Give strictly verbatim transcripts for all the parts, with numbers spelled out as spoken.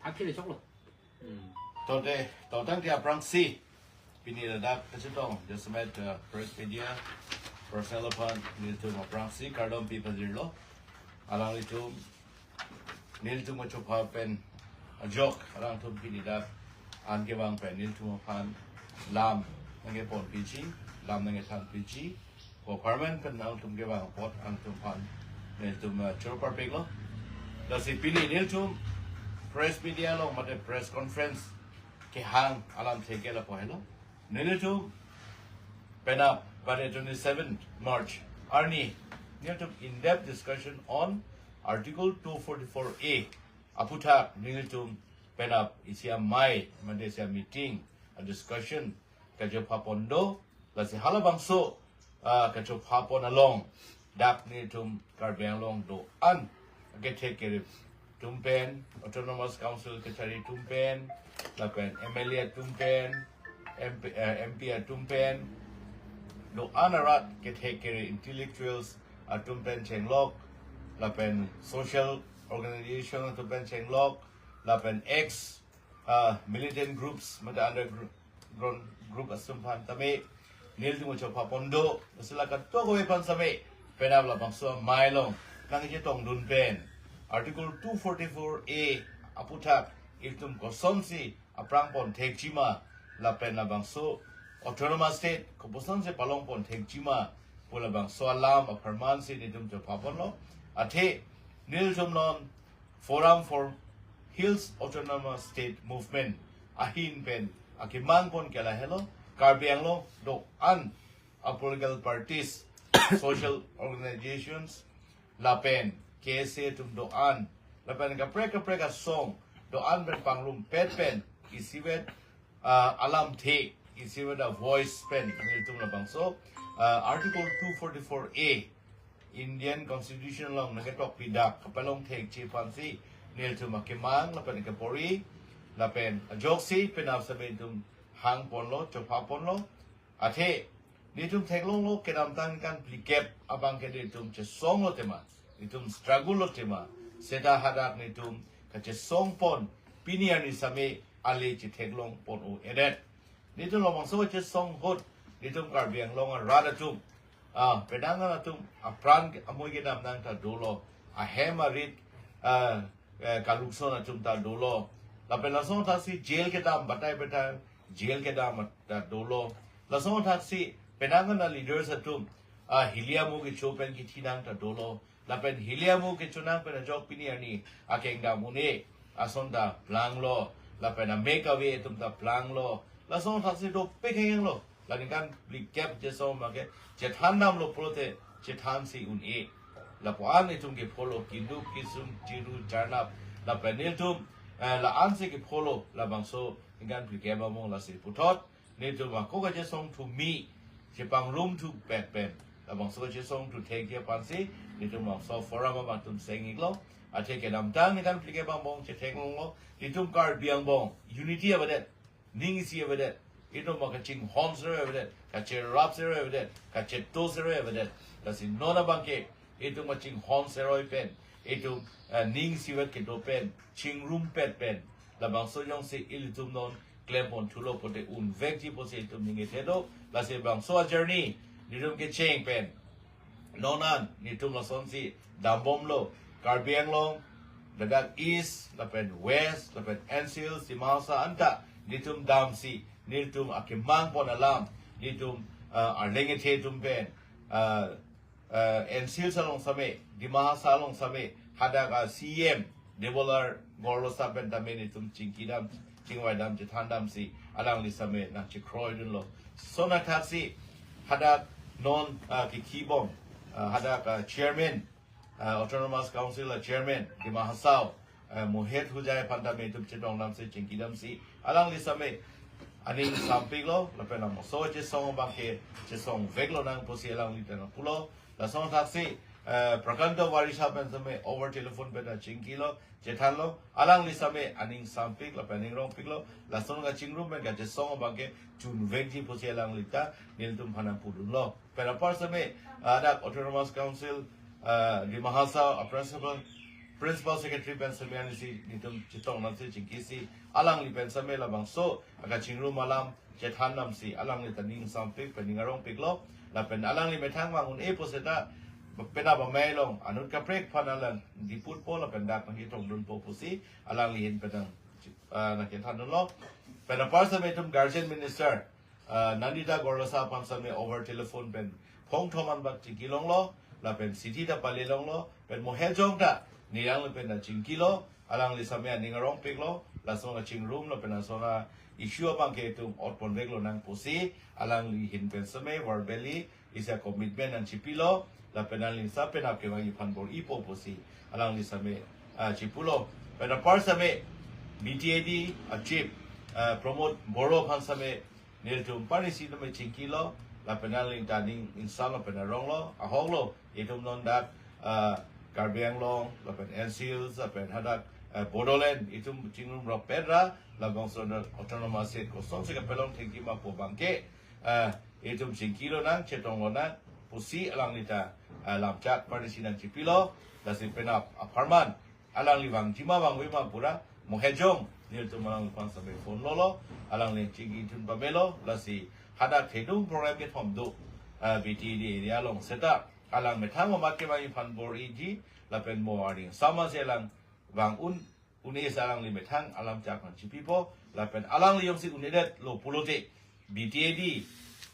Akhir choklo. Tote, totang ti aphrangsi. Pini ladak kachetong, jasemet, uh, press media, personal aphan, nelitum aphrangsi, kardom pipajirlo. Alanglitum, nelitum kachopha pen, ajok, alangtum pini dak, an kevang pen, nelitum aphan, lam, nangkepon piji, lam nangkethan piji, government pen nangtum kevang apot, alangtum aphan, nelitum, uh, choro parpiklo. Lasi pini, nelitum, press media along, mate press conference, kehang alamthe ke lapu helo. Nelitum penap pada twenty-seven March arni nelitum in-depth discussion on Article two forty-four A aphuthak nelitum penap isi amei mate isi meeting a discussion kachopha pon do, lasi halabangso, ah, kachopha pon along dak nelitum Karbi Anglong do-an kethek kere atum pen, Autonomous Council kachari atum pen, lapen M L A atum pen, M P, eh, M P atum pen, do-an arat kethek kere intellectuals atum pen chenglok, lapen social organization atum pen chenglok, lapen ex, ah, militant groups, mate underground group atum aphan tame, nelitum kachopha pon do, sila katok kave aphan tame, penap labangso amei along nangchetongdun pen, Article two forty-four A aphuthak, ilitum kosonsi aphrang pon thekji ma, lapen labangso Autonomous State, kopusonsi palong pon thekji ma, pu labangso alam apharmansi nelitum chopha ponlo. Athe, nelitum non Forum for Hills Autonomous State Movement ahin pen akemang pon ke lahelo, Karbi Anglong do-an a political parties, social organizations, lapen K S A atum do-an, lapen kaprek kaprek asong do-an pen pangrumpet pen isivet, ah, alamthe, isivet a voice pen nelitum labangso, ah, Article two forty-four A Indian Constitution along nangketok pidak kapalong thekji aphansi nelitum akemang lapen kepori lapen ajoksi penap tame nelitum hang ponlo, chopha ponlo. Athe nelitum theklonglo kedamtang ningkan phlikep abang ke nelitum chesonglo tema, nelitum struggle lo tema, seta hadak nelitum kachesong pon pini arni tame ale chetheklong pon-o-edet. Nelitum labangso chesong ahut, nelitum Karbi Anglong arat atum, ah, penang atum apran amoi kedam nang ta dolo, ahem arit, ah, eh, kalukson atum ta dolo. Lapen lason thaksi jail kedam, batai batai jail kedam ta dolo. Lason thaksi penang a leaders atum, ah, hili amu kecho pen kithi nang ta dolo. Lapen hili amu kecho nang pen ajok pini arni akengdam un-e ason ta planglo. Lapen amek ave atum ta planglo. Lason thaksi dopik henglo. La ningkan phlikep chesong abang ke chethan damlo pulote chethansi un-e. Lapu-an itum ke pholo, kiduk kisung, chiru charnap, lapen nelitum, eh, la-ansi ke pholo, labangso ningkan phlikep among lasi puthot nelitum ako kachesong thumi, chepangrum thupet pen, labangso kachesong thu thekji aphansi nelitum labangso forum abang tum seng-iklo. Athe kedamtang ningkan phlikep among chetheklonglo, nelitum Karbi Anglong unity avedet, ning isi avedet, itum abang kachinghon seroi avedet, kacherap seroi avedet, kacheto seroi avedet. Lasi non abang ke itum kachinghon seroi pen, itum, eh, ning isivet kedo pen, chingrumpet pen, labangso jongsi ilitum non klem pon thulo pulote unvekji pusi itum ningjelo. Lasi labangso a journey nelitum kecheng pen non an nelitum lasonsi dambomlo, Karbi Anglong, ladak East, lapen West, lapen N C Hills, Dima Hasao anta nelitum damsi, nelitum akemang pon alam, nelitum, ah, arleng ethe atum pen, ah, ah, N C Hills along tame, Dima Hasao along tame, hadak a C E M Debolal Gorlosa pen tame nelitum chingkidam, chingvaidam, chethandamsi, alangli tame nangchekroidunlo. Lason athaksi hadak non, ah, kekibom, ah, hadak, ah, chairman, ah, Autonomous Council a chairman, Dima Hasao, ah, Mohit Hojai aphan tame nelitum chetongdamsi, chingkidamsi, alangli tame aning sampiklo, lapen labangso chesong abang ke chesongveklo nang pusi alangli ta nangpulo. Lason thaksi, eh, Prakanta Warisa pen tame over telephone pen ta chingkilo, chethanlo, alangli tame aning sampik lapen aning rongpiklo, lason kachingrum pen kachesong abang ke chunvekji pusi alangli ta nelitum aphan nangpudunlo. Pen apar tame, ah, dak Autonomous Council, ah, Dima Hasao a principal Principal Secretary pen seme anisi nelitum chetong damsi chingkisi alangli pen seme labangso akachingrum alam chethan damsi alangli ta ning sampik pen ning arongpiklo. Lapen alangli methang vang un-e puseta penap amei along anut kaprek aphan alang diputpo lapen dak nangketongdunpo pusi alangli ahin pen nang, ah, nangkethandunlo. Pen apar seme itum guardian minister, ah, Nandita Gorlosa aphan seme over telephone pen phongthom anbak chingkilonglo, lapen chithi ta palelonglo, pen mo hejong ta nirang lapen ta chingkilo, alangli seme aning arongpiklo, lason kachingrum lapen lason a-issue abangke itum otponveklo nang pusi, alangli ahin pen seme verbally isi a-commitment nangchipilo, lapen alangli sa penap kevangji aphan bor-ipo pusi alangli seme, ah, chipulo. Pen apar seme B T A D a-chief, ah, Pramod Boro aphan seme nelitum parnisi tame chingkilo, lapen alangli ta ning insallo pen aronglo, ahoklo, itum non dak, ah, Karbi Anglong, lapen N C Hills, lapen hadak, ah, Bodoland, itum chingrum rap pen ra, labangso dak autonomous state kosonsi kapelong thengji ma pu abangke, ah, itum chingkilo nang, chetonglo nang pusi alangli ta, ah, lamchak parnisi nangchipilo, lasi penap apharman alangli vangji ma vangve ma pura mo hejong nelitum alangphan seme phone lolo, alangli chingkidun pamelo, lasi hadak thedung program kethom do, ah, B T A D area along seta alang methang amat kevangji aphan bor-iji, lapen mo aning sama si alang vang un, un-e si alangli methang alamchak nangchipipo, lapen alangli jongsi un-edetlo pulote B T A D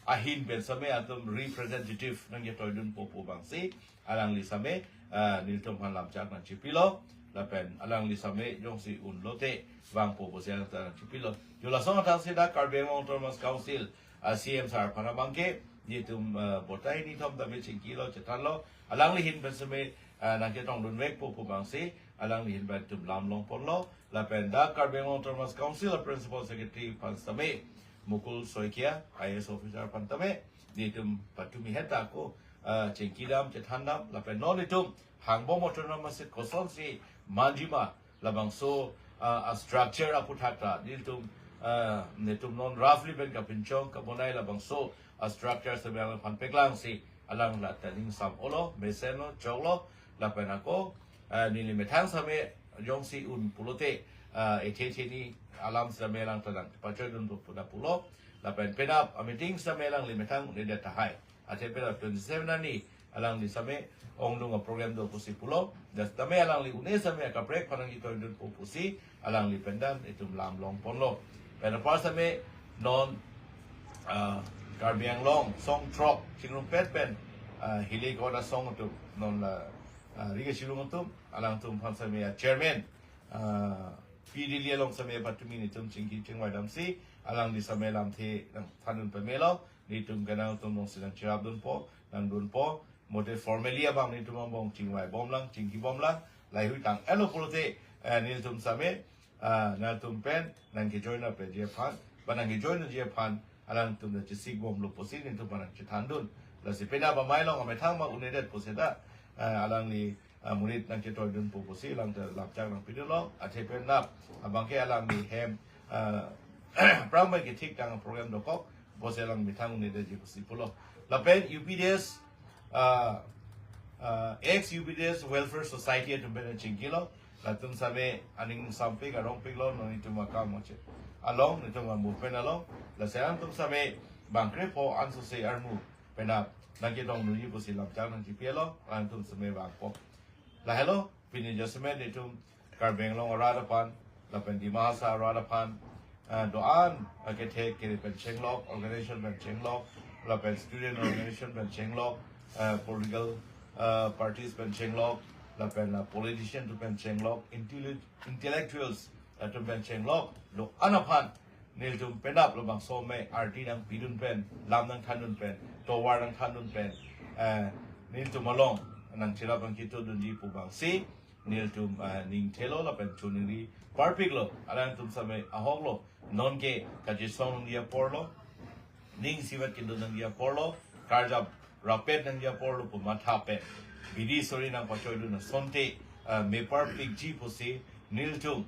ahin pen seme atum representative nangketoidunpo pu abangsi alangli seme, ah, nelitum aphan lamchak nangchipilo, lapen alangli seme jongsi unlote vangpo pusi alang ta nangchipilo. Jo lason athaksi dak Karbi Anglong Autonomous Council, ah, C M sir aphan abangke nelitum, ah, batai nithom tame chingkilo chethanlo, alangli ahin pen seme, ah, nangketongdunvekpo pu abangsi alangli ahin pen itum lam longponlo, lapen dak Karbi Anglong Autonomous Council a-Principal Secretary aphan seme Mukul Saikia, I A S officer aphan tame nelitum patumi heta ako, ah, chingkidam chethandam, lapen non itum hangbom autonomous state kosonsi manji ma, labangso, ah, a-structure aphuthak ta nelitum, ah, nelitum non roughly pen kapinchong kabonai labangso a-structure seme alangphan paklangsi alang la ta ning sam olo, mesenlo, choklo, lapen ako, ah, neli methang seme jongsi un pulote, ah, ethe theni alam seme alang ta nangpachoidunpo pu ta pulo, lapen penap a-meeting seme alangli methang un-edet tahai. Athe penap twenty-seven arni alangli seme ongdung a-program do pusi pulo, dak tame alangli un-e seme akaprek aphan nangketoidunpo pusi alangli pen ta itum lam longponlo. Pen apar seme non, ah, Karbi Anglong song throk chingrumpet pen, ah, Hilik Oda song atum non la, ah, Riga Chirung atum, alangtum aphan seme a-chairman, ah, P D L A along seme patumi nelitum chingki chingvai damsi alangli seme lamthe nangthandun pamelo, nelitum kenangtum alongsi nangcherapdunpo, nangdunpo, mote formally abang nelitum angbong chingvaibomlang, chingkibomlang, lahei hui tang-etlo pulote, eh, nelitum seme, ah, nangtum pen nangkejoin nangpeji aphan, ba nangkejoinji aphan alangtum ta chesikbomlo pusi nelitum aphan nangchethandun. Lasi penap amei along amethang ma un-edet puseta, eh, alangli, ah, monit nangketoidunpo pusi alang ta lamchak nangpidunlo, athe penap abangke alangli hem, ah, prang bai kethik tang program dokok pusi alang methang un-edetji pusi pulo. Lapen U P D S, ah, ah, ex U P D S Welfare Society atum pen chingkilo, latum seme aning sampik arongpiklo, non itum akam oche along, nelitum a-movement along, lasi alangtum seme bangkrepho ansose armu penap nangketongdunji pusi lamchak nangchipilo, alangtum seme vangpo. Lahelo, pini jasemet nelitum Karbi Anglong arat aphan, lapen Dima Hasao arat aphan, ah, do-an akethe kere pen chenglok, organization pen chenglok, lapen student organization pen chenglok, ah, political, ah, parties pen chenglok, lapen, ah, politician atum pen chenglok, intellect-, intellectuals atum pen chenglok, do-an aphan nelitum penap labangso me arti nangpidun pen, lam nangthandun pen, tovar nangthandun pen, eh, nelitum along nangcherap nangketodunji pu abangsi nelitum, eh, ning thelo lapen choningri parpiklo. Alangtum seme ahoklo, nonke kachesong nangji aporlo, ning isivet kedun nangji aporlo, karjap rapet nangji aporlo pu matha pen bidi sori nangpachoidun asonte, eh, me parpikji pusi nelitum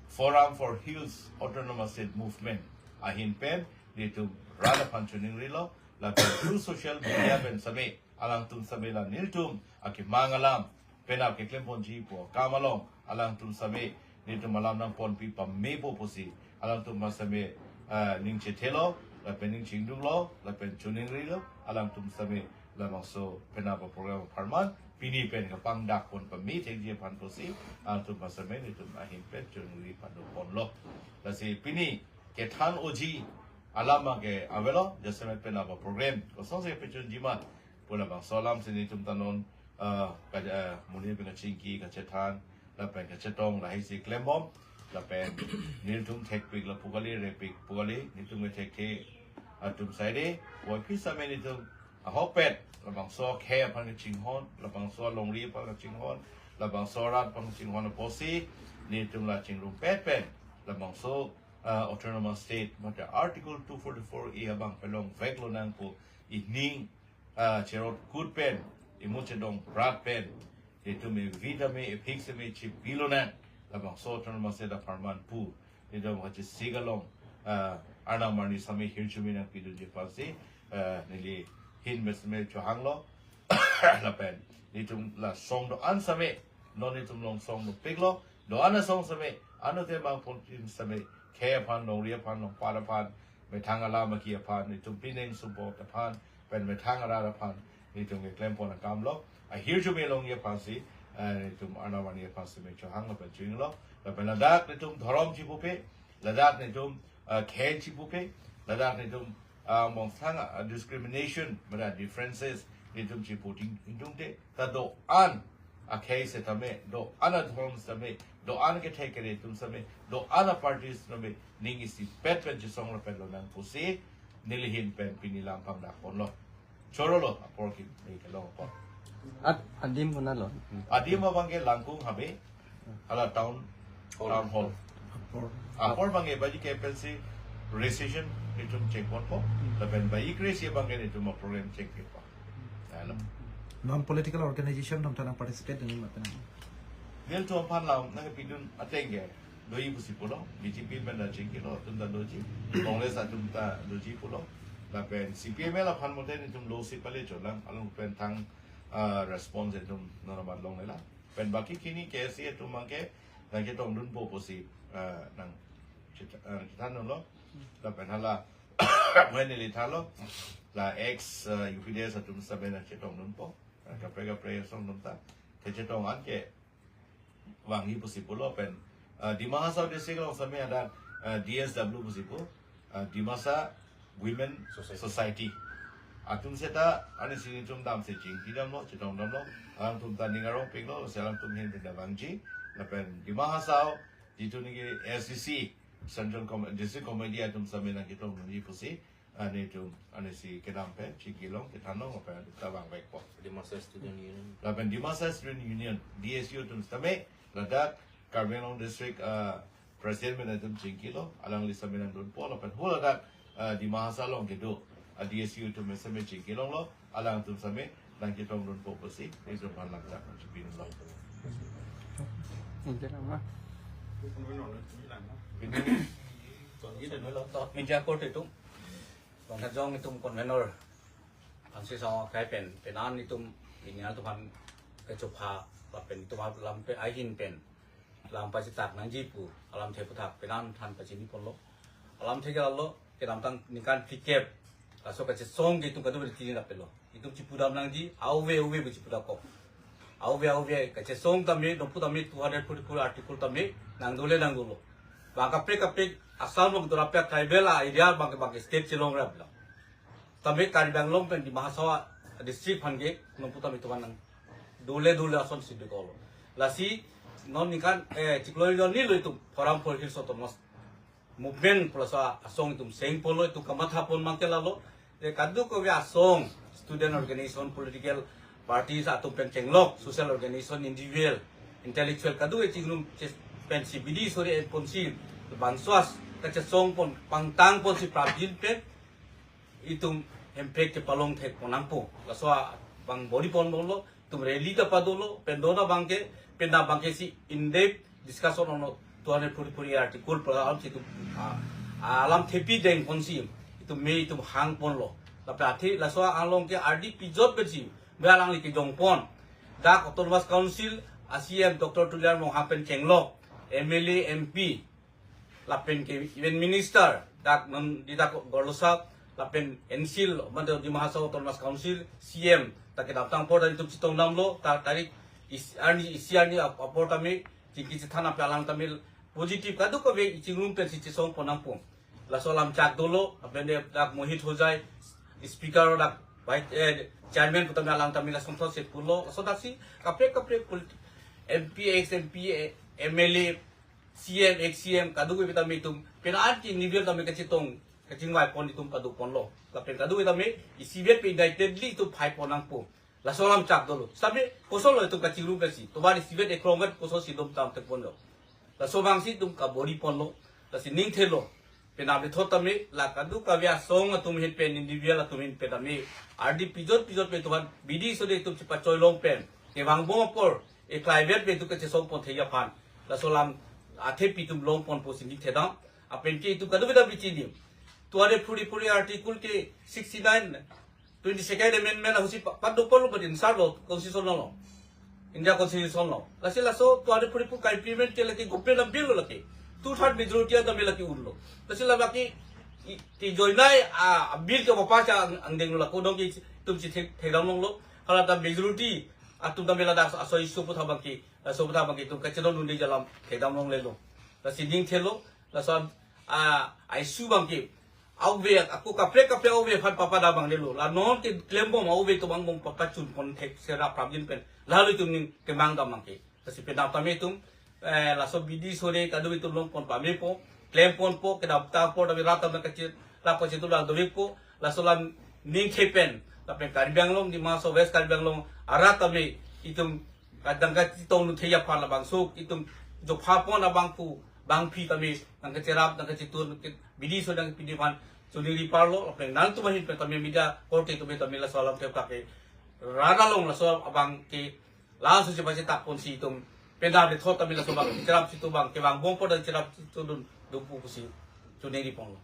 Forum for Hills Autonomous State Movement ahin pen nelitum rat aphan choningrilo, lapen through social media pen seme alangtum seme la nelitum akemang alam penap keklemponji pu akam along alangtum same netum alam nangponpi pamepo pusi alangtum same, ah, ning chethelo, lapen ning chingdunglo, lapen choningrilo, alangtum same labangso penap aprogram apharman pini pen kapangdakpon pame thekji aphan pusi alangtum same netum ahin pen choningri padoponlo. Lasi pini kethan oji alam ke avelo, jasemet penap aprogram kosonsi pachunji ma pu labangso alamsi netum ta non, ah, ka, ah, monit pen kachingki kachethan, lapen kachetong lahai si klembom, lapen nelitum thekpik lapu kali, repik pu kali, netum ke thekthe atum saide, puvoiphit same netum ahokpet labangso akhei aphan kachinghon, labangso alongri aphan kachinghon, labangso arat aphan kachinghon apotsi netum la chingrumpet pen labangso, ah, autonomous state mate Article two forty-four A abang pelongvek lonang pu ining, ah, cherot kut pen, imu chedong prat pen, netum evi tame, ephik seme chipilonang, labangso autonomous state apharman pu netum kachesik along, ah, arnam arni same hirjume nangpidunji aphansi, ah, neli ahin pen seme chohanglo. Lapen netum la song do-an same, non netum along song dopiklo, do-an asong same, anute bangpon tin same, khei aphan, longri aphan, longpat aphan, methang alam aki aphan, netum pining sumpot aphan, pen methang arat aphan netum keklempon akamlo, ahirjume longji aphansi, eh, netum arnam arni aphan seme chohanglo pen chohanglo, lapen ladak netum dhorom chipupe, ladak netum, eh, khei chipupe, ladak netum, ah, mongsang, ah, discrimination, mara differences netum chipu ting, ingtungte, ta do-an akhei setame, do-an adhorom setame, do-an kethek kere atum setame, do-an aparty setame, ning isipet pen chesong lapen lonang pusi neli ahin pen pini lam pangdakponlo. Chorolo, apor kim, neli kelong apor. At adim konatlo? Adim abang ke Langkung Habe, hala town, town hall. Apor. Apor abang ke baji ke pensi registration netum chengponpo, lapen baji kre-isi abang ke netum aprogram chengponpo. Hello. Non political organization atum ta nang participate dunji ma pen? Nelitum aphan lam nangpidun ateng ke doji pusi pulo, B J P pen ta chingkilo, atum ta doji, Congress atum ta doji pulo, lapen C P M L aphan mote netum lo si pale cholang, along pen thang, ah, response netum nonmat longlelang. Pen baki kini K S A atum abang ke nangchetongdunpo pusi, ah, nang cheta-, ah, chethandunlo. Lapen hala, wen neli thanlo, la ex, ah, U P D S atum same nangchetongdunpo. Ah, kaprek kaprek asong atum ta kachetong an kevangji pusi pulo pen, ah, Dima Hasao district along same ada, ah, D S W pusi pu, ah, Dimasa Women Society. Society. Atum seta arnisi netum damsi chingkidamlo, chetongdamlo. Alangtum ta ning arongpiklo, si alangtum ahin pen ta vangji. Lapen Dima Hasao, jitu niki S D C, Central Com-, District Committee atum same nangchetongdunji pusi, ah, netum, arnisi kedam pen chingkilong, kethanlong, lapen ta vangvekpo. Dimasa Student Union. Lapen Dimasa Student Union, D S U atum same, ladak Karbi Anglong District, ah, President pen atum chingkilo, alangli same nangdunpo, lapen haladak, ah, Dima Hasao along kedo, ah, D S U atum same chingkilonglo, alangtum same nangchetongdunpo pusi, netum aphan langchak nangchipinlo. Injak nama? Pini, Injak ko itum. Long Thajong itum convenor. Ansi sang kai pen, penan itum, ini atum aphan kechopha, lapen itum alam pen, ahin pen. Lam pachitak nangji pu, alamthe aputhak penan than pachiniponlo. Alamthe ke lalo, kedamtang ningkan phlikep. Laso kachesong ke itum kadokave tini dapetlo. Itum chipudam nangji, auve auve bu chipudam kok. Auve auve kachesong tame, nompu tame two hundred forty-four article tame, nangdole nangdolo. Bang kaprek kaprek, Assam along dorapya tribal area bang ke bang ke state chelongraplo. Tame Karbi Anglong pen Dima Hasao district aphan ke nompu tame itum nangdole dole asonsi dekoklo. Lasi non ningkan, eh, chiklo jon ni lo itum Forum for Hills Autonomous Movement pu laso asong itum chengponlo, itum kamathapon abang ke lalo. Je kadokave asong, student organization, political parties atum pen chenglok, social organization, individual, intellectual, kadokave chingrum ches-, pensi bidi sore enponsi, bangso as, kachesongpon, pangtangponsi prapjin pen, itum hemprek kepalong thekpon nangpo. Laso abang body ponlo, itum rally ta padolo, pen dona abang ke, pen da abang ke si in-depth discussion on two hundred forty-four article pu alamsi itum, ah, ah, alamthepi dengponsi, itum me itum hangponlo. Lapen athe laso along ke ardi pijot pensi, me alangli kejongpon. Dak Autonomous Council, C M Doctor Tuliram Ronghang pen chenglok, M L A, M P, lapen ke even minister, dak non di dak Gorlosa, lapen N C L, mate Dima Hasao Autonomous Council, C M, ta kedamtang apor ta itum chetongdamlo, ta tarik is-, arni isi arni ap-, apor tame, chingki chethan ape alang tame positive kadokave ichingrum pensi chesong pon nangpo. Laso alam chak dolo, lapen de dak Mohit Hojai, speaker dak vice, eh, chairman pu tame alang tame lason thot se pulo, laso daksi kaprek kaprek politi-, M P, ex M P, eh, M L A, C M, ex C M, kadokave tame itum, penang an ke individual tame kachetong, kachingvai pon itum pado ponlo. Lapen kadokave tame, isivet pe indicted li itum phai pon nangpo. Laso alam chak dolo. Sitame, kosonlo itum kachingrum pensi. Tovar isivet ekrong vet kosonsi dom tam tek ponlo. Laso abangsi itum kabor-i ponlo. Lasi ningthelo. Penap le thot tame, la kadokave asong atum ahin pen, individual atum ahin pen tame, ardi pijot pijot pen itum aphan bidi sode itum chepachoi long pen, kevangbom apor, eklai vet pen itum kachesong pon thei aphan. Laso alam athepi itum long ponpo pusi ningthedam. Lapen ke itum kadokave ta bichini. Two hundred forty-four article ke sixty-nine, twenty-second amendment ahutsi pa-, pado ponlo, but insar lo, constitution lo. India constitution lo. Lasi laso two hundred forty-four ka-implement ke lake government a-bill lo lake. Two third majority tame lake unlo. Lasi la lake i-, ke joinai a, a-bill ke papass ang, angdeng lo, la kodong ke itum si thek, thekdam longlo. Hala ta majority atum tame ladak aso issue aputhak abangke, laso aputhak abangke itum kachedondunde alam thekdam longlelo. Lasi ningthelo, laso a, a-issue abangke, aove, ako kaprek kaprek aove aphan papadam abang delo. La non keklembom aove atum angbong papachun pon thek sera prabjin pen. Lalo itum ning kemang dam abangke. Lasi penap tame itum, eh, laso bidi sore kadokave itum long pon pamepo, klem ponpo, kedamtang apor tame rat tame kachir, la pachir tu lang dovikpo, laso alam ningthe pen, lapen Karbi Anglong, Dima Hasao West Karbi Anglong, arat tame itum kadang kachetong nunthei aphan labangso itum jopha pon abangphu bangphi tame nangkacherap nangkachetur ke bidi so nangpidi aphan choningri parlo, lapen nangtum ahin pen tame media korte tame tame laso alam ke pake rara long laso abangke laso chepachetak ponsi itum penap le thot tame laso abang cherap chitu abang kevangbom apor dan cherap chitudun dopo pusi choningri ponlo.